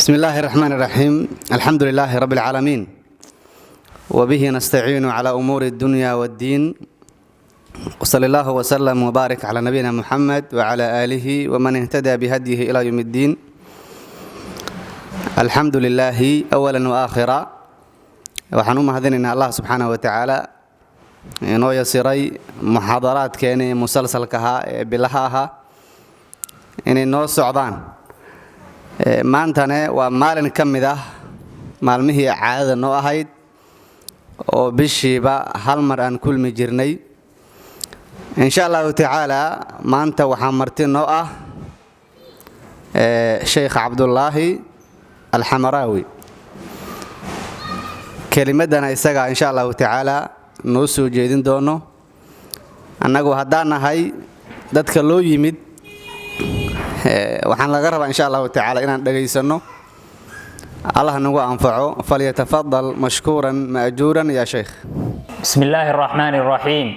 بسم الله الرحمن الرحيم، الحمد لله رب العالمين، وبه نستعين على أمور الدنيا والدين، وصلى الله وسلم وبارك على نبينا محمد وعلى آله ومن اهتدى بهديه إلى يوم الدين. الحمد لله أولا وآخرا. Waxaan u mahadinaynaa Allah subxaanahu wa tacaala inoo yasiray muxaadaraadkeenii musalsalka ahaa ee bilaha ahaa inay noo socdaan. Maantane waa maalin ka mid ah maalmihii caadada noo ahayd oo bishiiba hal mar aan kulmi jirnay, insha Allahu tacaala. Maanta waxaa marti noo ah Sheykh Cabdulaahi Alxamaraawi. Kelimadana isagaa insha Allahu tacaala noo soo jeedin doono. Annagu haddaan nahay dadka loo yimid, waxaan laga rabaa insha Allahu tacaala inaan dhagaysanno. Allah nagu anfaco. فليتفضل مشكورا مأجورا يا شيخ. بسم الله الرحمن الرحيم،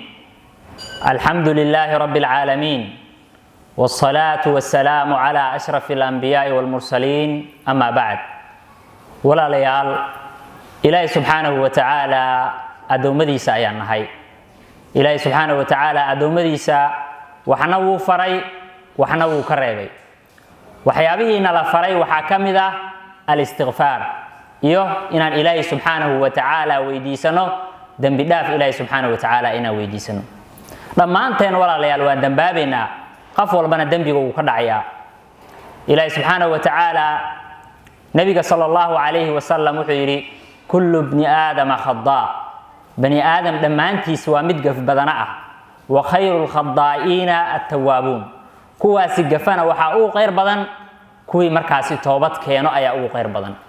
الحمد لله رب العالمين، والصلاة والسلام على أشرف الأنبياء والمرسلين، أما بعد. Walaalayaal, Ilaahay subxaanahu wa tacaala addoommadiisa ayaan nahay. Ilaahay subxaanahu wa tacaala addoommadiisa waxna wuu faray, waxna wuu ka reebay. Waxyaabihiina la faray waxaa ka mid ah alistikfaar iyo inaan Ilaahay subxaanahu wa tacaala weydiisano dembi dhaaf. Ilaahay subxaanahu wa tacaala inaan weydiisano dhammaanteen, walaalayaal, waan dembaabaynaa. Qof walbana dembiga wuu ka dhacayaa. Ilaahay subxaanahu wa tacaala, Nabiga sala Allahu calayhi wasalam wuxuu yidhi: كل ابن آدم خطاء, bani aadam dhammaantiis waa mid gaf badana ah, وخير الخطائين التوابون, kuwaasi gafana waxaa ugu khayr badan kuwii markaasi toobad keeno ayaa ugu khayr badan.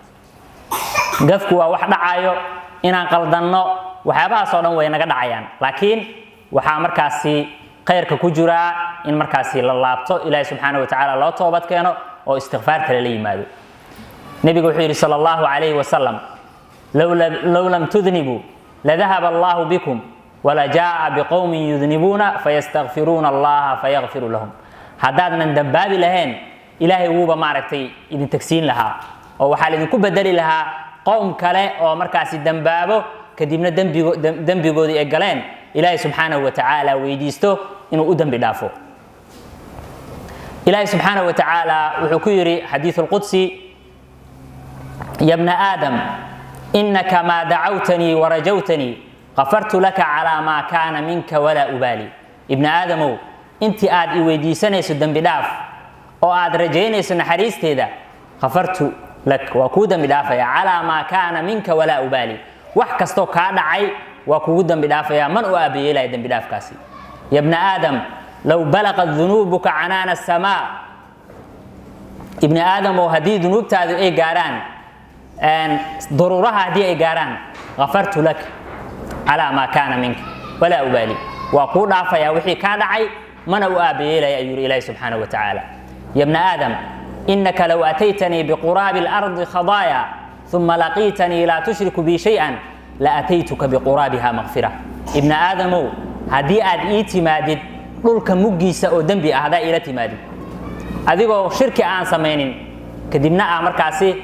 Gafku waa wax dhacayo, inaan qaldanno, waxyaabahaas oo dhan way naga dhacayaan, laakiin waxaa markaasi khayrka ku jiraa in markaasi la laabto, Ilaahi subxaana wa tacaala loo toobad keeno oo istikfaarta lala yimaado. Nebigu wuxuu yidhi sala Allahu calayhi wasalam: لو لم تذنبوا لذهب الله بكم ولجاء بقوم يذنبون فيستغفرون الله فيغفر لهم. Haddaadnan dambaabi lahayn, Ilaahay wuuba maaragtay idin tagsiin lahaa oo waxaa laidinku bedeli lahaa qowm kale oo markaasi dambaabo, kadibna dembigoodii ay galeen Ilaahay subxaanahu wa tacaala weydiisto inuu u dembi dhaafo. Ilaahay subxaanahu wa tacaala wuxuu ku yidhi xadiiث الqudsi: يا ابن آدم، إنك ما دعوتني ورجوتني غفرت لك على ما كان منك ولا أبالي. Ibni Aadamow, intii aad i weydiisanayso dembi dhaaf oo aad rajaynayso naxariisteeda, غفرت لك, waa kuu dembi dhaafaya, على ما كان منك ولا أبالي, wax kastoo kaa dhacay waa kugu dembi dhaafaya, man u aabayeelaya dembi dhaafkaasi. يا ابن آدم، لو بلغت ذنوبك عنان السماء, ibni Aadamow, haddii dunuubtaadu ay gaaraan daruuraha, haddii ay gaaraan, غفرت لك على ما كان منك ولا أبالي, waa kuu dhaafayaa wixii kaa dhacay, mana u aabayeelaya, ayuu yidhi Ilaahi subxaanahu wa tacaala. يا ابن آدم، إنك لو أتيتني بقراب الأرض خطايا ثم لقيتني لا تشرك بي شيئا لأتيتك بقرابها مغفرة. Ibni Aadamow, haddii aad ii timaadid dhulka muggiisa oo dembi ah, haddaa iila timaadid adigoo shirki aan samaynin, kadibna aa markaasi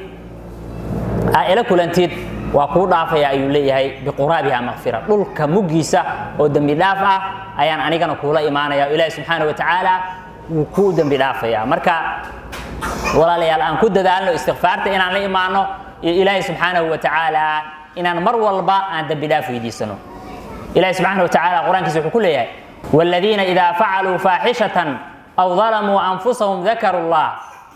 aa ila kulantid, waa kuu dhaafaya, ayuu leeyahay, بقرابها مغفرة, dhulka muggiisa oo dembi dhaaf ah ayaan anigana kuula imaanaya. Ilaahi subxaana wa tacaala wuu kuu dembi dhaafaya. Marka walaalayaal, aan ku dadaalno istikfaarta inaan la imaano iyo Ilaahi subxaanahu wa tacaala inaan mar walba aan dembi dhaaf weydiisano. Ilaahi subxaanahu wa tacaala Qur-aankiisa wuxuu ku leeyahay: والذين إذا فعلوا فاحشة أو ظلموا أنفسهم ذكروا الله,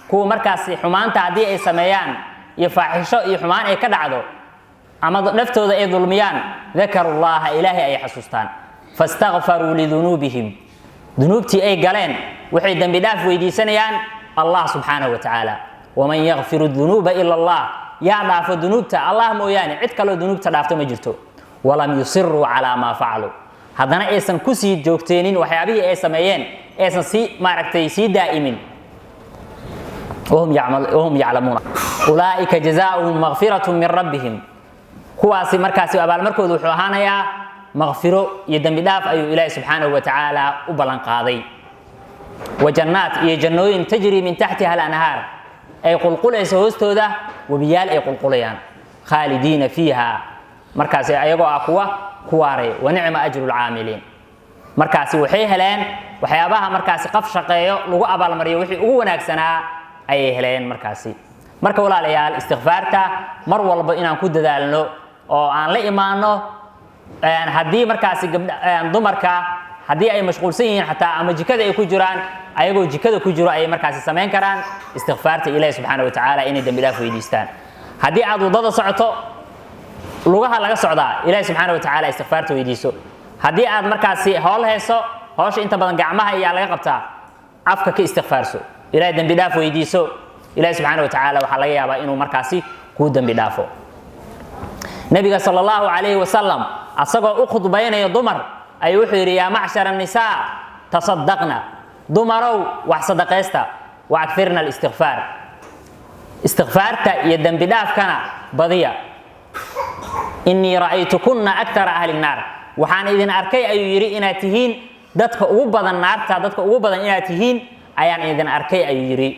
kuwa markaasi xumaanta haddii ay sameeyaan iyo faaxisho iyo xumaan ay ka dhacdo ama naftooda ay dulmiyaan, ذكروا الله, Ilaahay ay xasuustaan, فاستغفروا لذنوبهم, dunuubtii ay galeen waxay dembi dhaaf weydiisanayaan Allah subxaanahu wa tacaala. ومن يغفر الذنوب إلا الله, yaa dhaafo dunuubta Allah mooyaane? Cid kaloo dunuubta dhaafto ma jirto. ولم يصروا على ما فعلوا, haddana aysan kusii joogteenin waxyaabihii ay sameeyeen, aysan sii maaragtay sii daa'imin, وهم يعلمون. أولئك جزاؤهم مغفرة من ربهم, kuwaasi markaasi abaalmarkoodu wuxuu ahaanayaa maqfiro iyo dembi dhaaf ayuu Ilaahi subxaanahu wa tacaala u ballan qaaday, وجنات, iyo jannooyin, تجري من تحتها الأنهار. Ay qulqulayso hoostooda webiyaal ay qulqulayaan, khaalidiina fiiha, markaasi ayagoo ah kuwa ku waaray. Wa nicma ajru lcaamiliin. Markaasi waxay heleen waxyaabaha markaasi qaf shaqeeyo lagu abaalmariyo, wixii ugu wanaagsanaa ayay heleen markaasi. Marka walaalayaal, istikfaarta mar walba inaan ku dadaalno oo aan la imaano. Haddii markaasi gabdha dumarka haddii ay mashquulsan yihiin xataa ama jikada ay ku jiraan, ayagoo jikada ku jiro ayay markaasi samayn karaan istikfaarta, Ilaahi subxaana wa tacaala inay dembi dhaaf weydiistaan. Haddii aad waddada socoto, lugaha laga socdaa, Ilaahi subxaana wa tacaala istikfaarta weydiiso. Haddii aad markaasi howl hayso, howsha inta badan gacmaha ayaa laga qabtaa, afka ka istikfaarso, Ilahay dembi dhaaf weydiiso. Ilahi subxaana wa tacaala waxaa laga yaabaa inuu markaasi kuu dembi dhaafo. Nabiga sala Allahu calayhi wasalam asagoo u khudbaynayo dumar ayuu wuxuu yidhi: "Yaa macshara annisaa, tasaddaqna." Dumarow, wax sadaqaysta. "Wa akthirna alistikfaar," istikfaarta iyo dembi dhaafkana badiya. "Innii ra'aytukunna akthara ahli nnaar," waxaan idin arkay ayuu yidhi inaad tihiin dadka ugu badan naarta, dadka ugu badan inaad tihiin ayaan idin arkay ayuu yidhi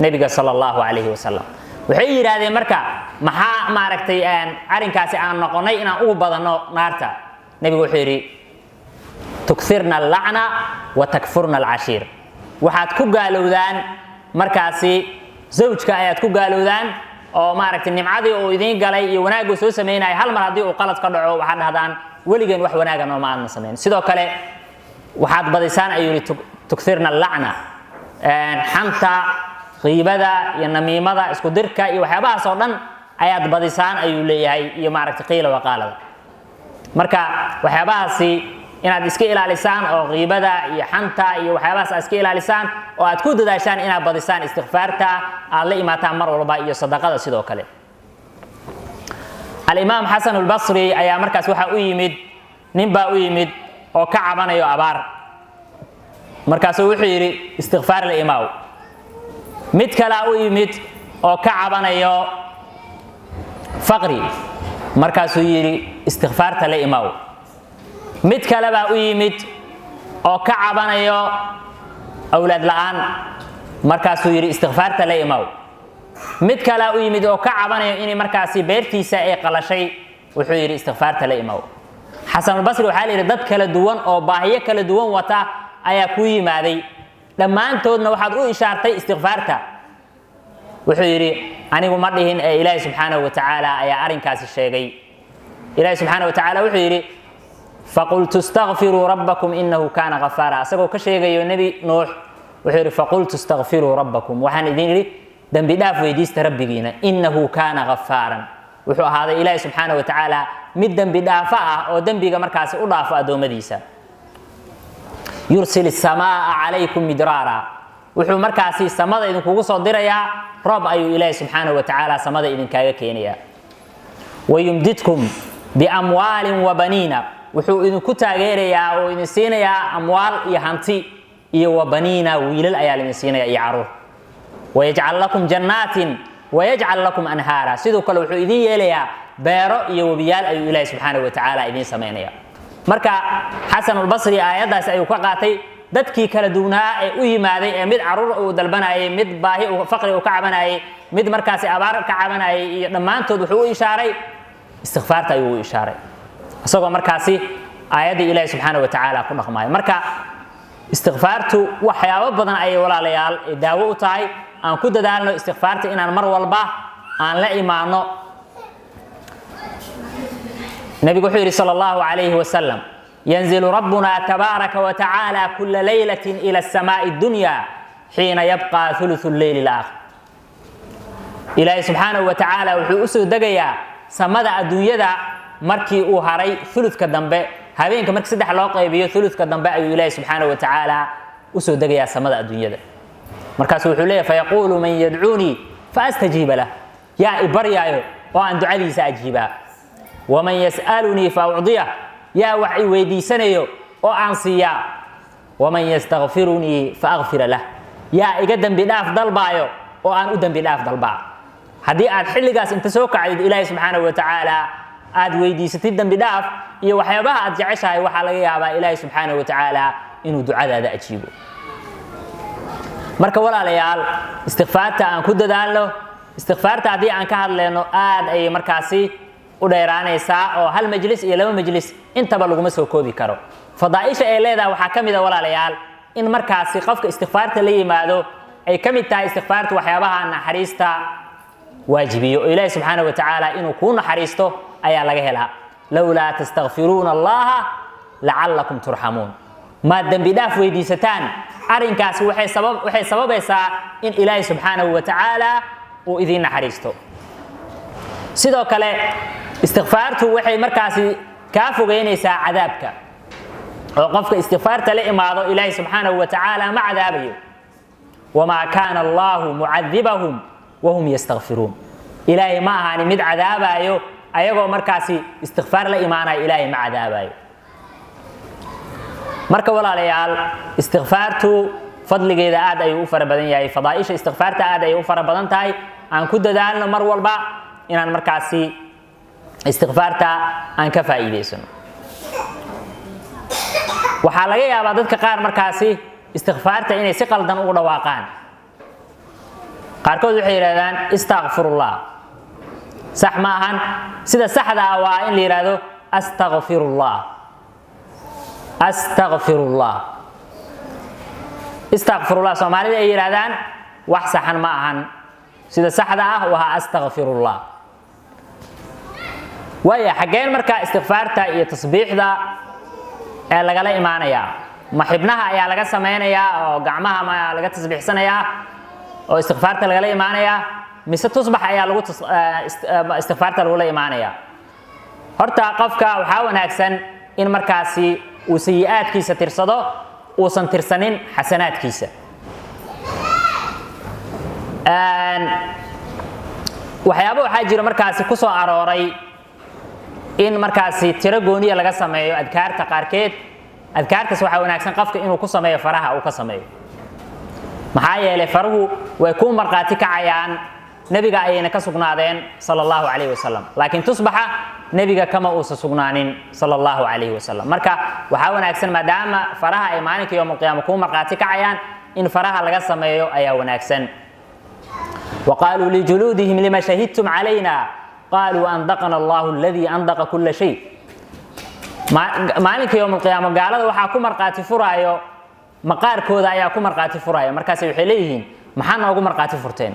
Nebiga sala Allahu calayhi wasalam. Waxay yidhaahdeen: "Marka maxaa maaragtay arrinkaasi aan noqonnay inaan ugu badanno naarta?" Nebigu wuxuu yidhi: "Tukthirna allacna wa takfurna alcashiir." Waxaad ku gaalowdaan markaasi zawjka ayaad ku gaalowdaan, oo maaragtay nimcadii uu idiin galay iyo wanaagguu soo samaynaya, hal mar haddii uu qalad ka dhaco, waxaad dhahdaan: "Weligeen wax wanaaga nooma aadna samayn." Sidoo kale waxaad badisaan ayuu yidhi, tukthirna allacna, xanta, qiibada iyo namiimada, isku dirka iyo waxyaabahaas oo dhan ayaad badisaan ayuu leeyahay, iyo maaragtay qiila waqaalada. Marka waxyaabahaasi inaad iska ilaalisaan, oo qiibada iyo xanta iyo waxyaabahaas aad iska ilaalisaan, oo aad ku dadaashaan inaad badisaan istikfaarta, aad la imaataan mar walba, iyo sadaqada sidoo kale. Alimaam Xasan Albasri ayaa markaas waxaa u yimid nin baa u yimid oo ka cabanayo abaar. Markaasuu wuxuu yidhi: "Istikfaar la imaaw." Mid kalea u yimid oo ka cabanayo faqri, markaasuu yidhi: "Istikfaarta la imaaw." Mid kale baa u yimid oo ka cabanayo awlaad la'aan, markaasuu yidhi: "Istikfaarta la imaaw." Mid kalea u yimid oo ka cabanayo inay markaasi beertiisa ay qalashay, wuxuu yidhi: "Istikfaarta la imaaw." Xasanulbasri waxaa la yidhi: "Dad kala duwan oo baahiyo kala duwan wata ayaa kuu yimaaday, dhammaantoodna waxaad u ishaartay istikfaarta." Wuxuu yidhi: "Anigu ma dhihin ee Ilaahi subxaanahu wa tacaala ayaa arrinkaasi sheegay." Ilaahi subxaanahu wa tacaala wuxuu yidhi: "Faqultu istakfiruu rabbakum innahu kaana ghafaara." Asagoo ka sheegayo Nebi Nuux wuxuu yidhi: "Faqultu istakfiruu rabbakum," waxaan idin idhi dembi dhaaf weydiista rabbigiina. "Innahu kaana ghafaaran," wuxuu ahaaday Ilaahi subxaanahu wa tacaala mid dembi dhaafo ah oo dembiga markaasi u dhaafo addoommadiisa. "Yursil isamaaa calaykum midraara," wuxuu markaasi samada idinkugu soo dirayaa roob ayuu Ilaahi subxaanahu wa tacaala samada idinkaaga keenayaa. "Wayumdidkum biamwaalin wa baniina," wuxuu idinku taageerayaa oo idin siinayaa amwaal iyo hanti, iyo wa baniina, wiilal ayaa laidin siinaya iyo caruur. "Wayajcal lakum jannaatin wayajcal lakum anhaara," sidoo kale wuxuu idin yeelayaa beero iyo webiyaal ayuu Ilaahi subxaanahu wa tacaala idiin samaynaya. Marka Xasanulbasri aayaddaasi ayuu ka qaatay dadkii kala duwnaa ee u yimaaday, ee mid caruur uu dalbanayay, mid baahi faqri uu ka cabanayay, mid markaasi abaar ka cabanayay, iyo dhammaantood wuxuu u ishaaray istikfaarta ayuu u ishaaray, isagoo markaasi aayaddii Ilaahi subxaana wa tacaala ku dhaqmayo. Marka istikfaartu waxyaabo badan ayay walaalayaal daawo u tahay. Aan ku dadaalno istikfaarta inaan mar walba aan la imaano. Nabigu wuxuu yidhi sala Allahu calayhi wasalam: "Yanzilu rabbuna tabaaraka wa tacaala kula laylatin ila asamaai addunya xiina yabqa thuluthu lleyli alaakhir." Ilaahay subxaanahu wa tacaala wuxuu u soo degayaa samada adduunyada markii uu haray thuludka dambe habeenka. Markii saddex loo qaybiyo thuludka dambe ayuu Ilaahay subxaanahu wa tacaala usoo degayaa samada adduunyada. Markaasuu wuxuu leeyahy: "Fayaquulu: man yadcuunii faastajiiba lah?" Yaa i baryaayo oo aan ducadiisa ajiibaa? "Waman yas'alunii fa ucdiyah?" Yaa wax i weydiisanayo oo aan siiyaa? "Waman yastakfirunii fa akfira lah?" Yaa iga dembi dhaaf dalbaayo oo aan u dembi dhaaf dalbaa? Haddii aad xilligaas inta soo kacdid Ilaahay subxaanahu wa tacaala aad weydiisatid dembi dhaaf iyo waxyaabaha aad jeceshahay, waxaa laga yaabaa Ilaahay subxaanahu wa tacaala inuu ducadaada ajiibo. Marka walaalayaal, istikfaarta aan ku dadaalno. Istikfaarta haddii aan ka hadleyno aad ayay markaasi u dheeraanaysaa, oo hal majlis iyo laba majlis intaba laguma soo koobi karo. Fadaaisha ay leedahay waxaa ka mid a, walaalayaal, in markaasi qofka istikfaarta la yimaado ay ka mid tahay istikfaarta waxyaabaha naxariista waajibiyo, oo Ilaahi subxaana wa tacaala inuu kuu naxariisto ayaa laga helaa. Lowlaa tastakfiruuna Allaha lacalakum turxamuun. Maad dembi dhaaf weydiisataan, arrinkaasi waxay sababaysaa in Ilaahi subxaanahu wa tacaala uu idiin naxariisto. Sidoo kale istikfaartu waxay markaasi kaa fogeynaysaa cadaabka, oo qofka istikfaarta la imaado Ilaahi subxaanahu wa tacaala ma cadaabayo. Wamaa kaana Allahu mucadibahum wahum yastakfiruun. Ilaahay ma ahaani mid cadaabayo ayagoo markaasi istikfaar la imaanayo, Ilaahay ma cadaabayo. Marka walaalayaal, istikfaartu fadligeeda aad ayuu u fara badan yahay, fadaaisha istikfaarta aad ayay u fara badan tahay. Aan ku dadaalno mar walba inaan markaasi istikfaarta aan ka faa'iidaysano. Waxaa laga yaabaa dadka qaar markaasi istikfaarta inay si qaldan ugu dhawaaqaan. Qaarkood waxay yidhahdaan istakfirullah. Sax ma ahan. Sida saxda ah waa in la yidhaahdo astakfirullah, astakfirullah. Istakfirullah Soomaalida ay yidhahdaan wax saxan ma ahan. Sida saxda ah waa astakfirullah. Waaya, xaggeen marka istikfaarta iyo tasbiixda ee lagala imaanayaa? Ma xibnaha ayaa laga samaynayaa oo gacmaha ma laga tasbiixsanayaa oo istikfaarta lagala imaanayaa, mise tusbax ayaa lagu istikfaarta lagula imaanayaa? Horta qofka waxaa wanaagsan in markaasi uu sayi-aadkiisa tirsado, uusan tirsanin xasanaadkiisa. Waxyaaba waxaa jira markaasi ku soo arooray in markaasi tiro gooniya laga sameeyo adkaarta qaarkeed. Adkaartaas waxaa wanaagsan qofka inuu ku sameeyo faraha uu ka sameeyo, maxaa yeelay faruhu way ku markhaati kacayaan, nebiga ayayna ka sugnaadeen sala Allahu calayhi wasalam. Laakiin tusbaxa nebiga kama uusan sugnaanin sala Allahu calayhi wasalam. Marka waxaa wanaagsan, maadaama faraha ay maalinka yowmalqiyaama kuu markhaati kacayaan, in faraha laga sameeyo ayaa wanaagsan. Waqaaluu lijuluudihim lima shahidtum calayna qaaluu andaqana Allahu aladii andaqa kula shay. Maalinka yowmalqiyaama gaalada waxaa ku markhaati furaayo maqaarkooda ayaa ku markhaati furaayo. Markaas waxay leeyihiin, maxaa noogu markhaati furteen?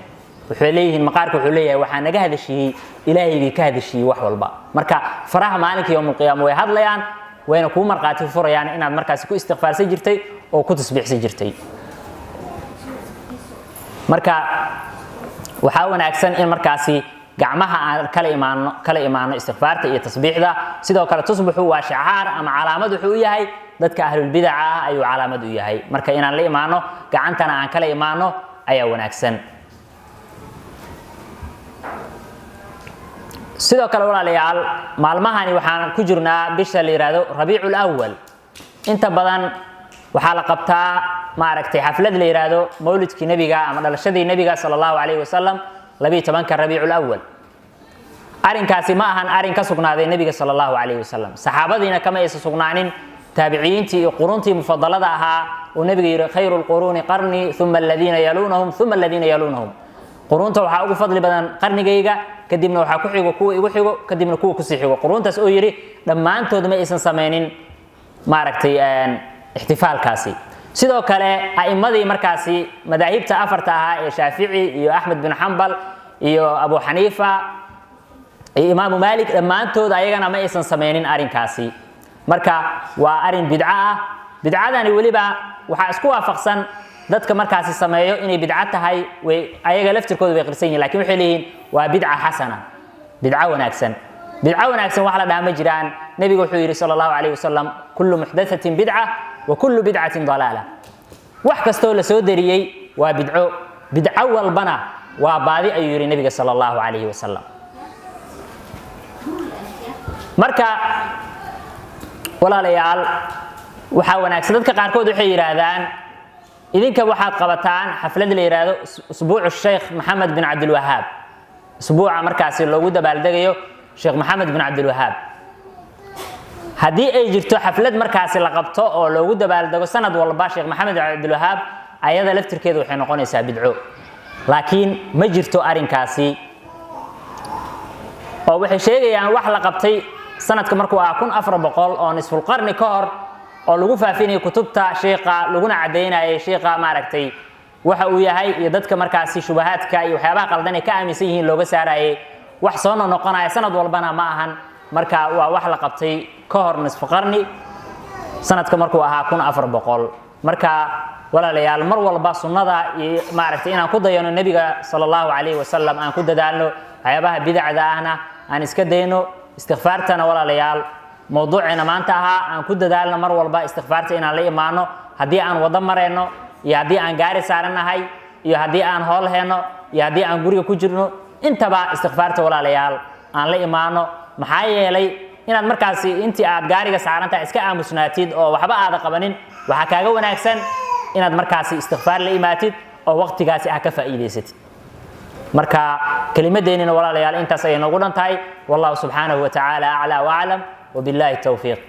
Waxay leeyihiin, maqaarka wuxuu leeyahay, waxaa naga hadashiiyey Ilaahaygii ka hadashiiyey wax walba. Marka faraha maalinka yowmalqiyaama way hadlayaan, wayna kuu markhaati furayaan inaad markaasi ku istikfaarsan jirtay oo ku tasbiixsan jirtay. Marka waxaa wanaagsan in markaasi gacmaha aan kala imaano istikfaarta iyo tasbiixda. Sidoo kale tusbuxu waa shicaar ama calaamad wuxuu u yahay dadka ahlulbidaca ah ayuu calaamad u yahay. Marka inaan la imaano gacantana aan kala imaano ayaa wanaagsan. Sidoo kale walaalayaal, maalmahani waxaan ku jirnaa bisha la yidhaahdo Rabiicu Lawal. Inta badan waxaa la qabtaa maaragtay xaflad la yidhaahdo mawlidkii nebiga ama dhalashadii nebiga sala Allahu calayhi wasalam, 12-ka Rabiicu Lawal. Arrinkaasi ma ahan arrin ka sugnaaday nebiga sala Allahu calayhi wasalam, saxaabadiina kama aysan sugnaanin, taabiciyiintii iyo quruntii mufadalada ahaa uu nebiga yidhi khayru lquruuni qarnii uma aladiina yaluunahum uma aladiina yaluunahum. Qurunta waxaa ugu fadli badan qarnigayga, kadibna waxaa ku xigo kuwa igu xigo, kadibna kuwa kusii xigo. Quruntaas oo yidhi dhammaantood ma aysan samaynin maaragtay ixtifaalkaasi. Sidoo kale a'immadii markaasi madaahibta afarta ahaa ee Shaafici iyo Axmed bin Xambal iyo Abu Xaniifa iyo Imaamu Maalik, dhammaantood ayagana ma aysan samaynin arrinkaasi. Marka waa arrin bidco ah. Bidcadani weliba waxaa isku waafaqsan dadka markaasi sameeyo inay bidco tahay, way ayaga laftirkooda way qirsan yihin, lakin waxay leeyihiin waa bidca xasana, bidco wanaagsan. Bidco wanaagsan wax la dhaha ma jiraan. Nebiga wuxuu yidhi sala Allahu calayhi wasalam, kullu muxdathatin bidca wa kullu bidcatin dalaala. Wax kastoo la soo dariyey waa bidco, bidco walbana waa baadi, ayuu yidhi nebiga sala Allahu calayhi wasalam. Marka walaalayaal, waxaa wanaagsan, dadka qaarkood waxay yidhaahdaan idinka waxaad qabataan xaflad la yidhaahdo usbuucu Sheekh Maxamed bin Cabdilwahaab, usbuuca markaasi loogu dabaaldegayo Sheekh Maxamed bin Cabdilwahaab. Haddii ay jirto xaflad markaasi la qabto oo loogu dabaaldego sanad walba Sheekh Maxamed bin Cabdilwahaab, Ayada laftirkeeda waxay noqonaysaa bidco, laakiin ma jirto arrinkaasi. Oo waxay sheegayaan wax la qabtay sanadka markuu ah 1400 oo nisful qarni ka hor, oo lagu faafinayay kutubta sheekha, laguna caddaynayay sheekha maaragtay waxa uu yahay iyo dadka markaasi shubahaadka iyo waxyaabaha qaldan ay ka aaminsan yihiin looga saarayay. Wax soo noqonaya sanad walbana ma ahan. Marka waa wax la qabtay ka hor nisfu qarni, sanadka markuu ahaa 1400. Marka walaalayaal, mar walba sunnada iyo maaragtay inaan ku dayano nebiga sala Allahu calayhi wasalam aan ku dadaalno, waxyaabaha bidacda ahna aan iska dayno. Istikfaartana, walaalayaal, mowduuceena maanta ahaa, aan ku dadaalno mar walba istikfaarta inaan la imaano, haddii aan wado marayno iyo haddii aan gaari saarannahay iyo haddii aan hool heyno iyo haddii aan guriga ku jirno, intaba istikfaarta, walaalayaal, aan la imaano. Maxaa yeelay, inaad markaasi intii aad gaariga saarantahay iska aamusnaatid oo waxba aada qabanin, waxaa kaaga wanaagsan inaad markaasi istikfaar la imaatid oo waqtigaasi ah ka faa'iidaysatid. Marka kelimadeennina, walaalayaal, intaas ayay noogu dhan tahay. Wallahu subxaanahu wa tacaala aclaa wa aclam, wabillahi towfiiq.